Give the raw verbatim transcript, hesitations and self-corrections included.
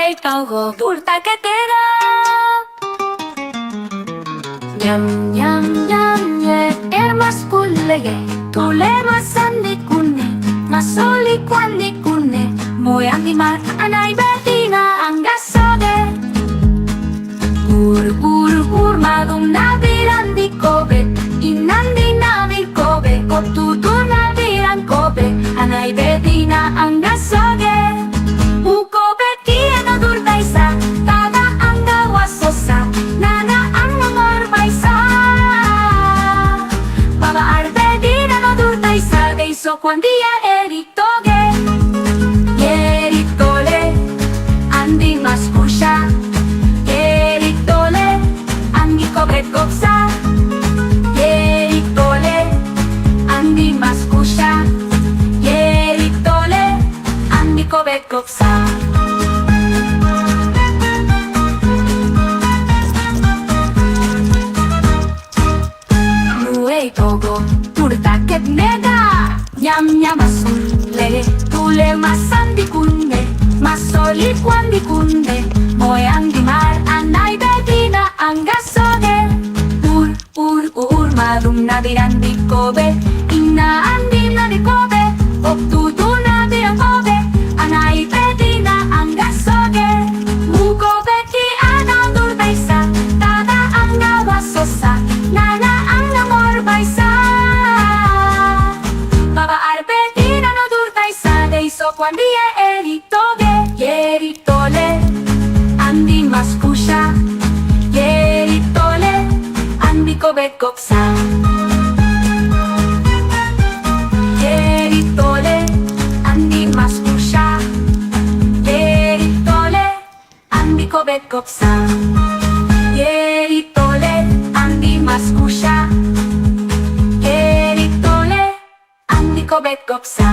Ei toko turta ketera. Ñam, ñam, ñam, ye, e mas kulege. Tule mas andi kune, mas oli kuandi kune. Moe andi mar, anai betina angasoge. Ur, ur, ur, madung nabiran di kobe, inandi nabir kobe, otutu nabiran kobe, anai betina angasoge. Mu kobe ki e no durtaisa, tada anga wasosa, nana anga morbaisa. Baba ar betina no durtaisa, deiso kuandia eri toge. Yeri tole, andi mas kusha. Yeri tole, andi kobet koksa. Yeri tole, andi mas kusha. Yeri tole, andi kobet koksa. Nuei toko turta ketneda. Ñam, ñam, mas ule, tule mas andi kune, mas oli kuandi kune. Moe andi mar, anai betina angasoge. Ur, ur, ur, madung nabiran di kobe, ina andi nabir kobe, otutu nabiran kobe, anai betina angasoge. Mu kobe ki e no durtaisa, tada anga wasosa, nana anga morbaisa. Baba ar betina no durtaisa, deiso kuandia eri toge. Yeri tole, andi mas kusha. Yeri tole, andi kobet koksa. Yeri tole, andi mas kusha. Yeri tole, andi kobet koksa. Yeri tole, andi mas kusha. Yeri tole, andi kobet koksa.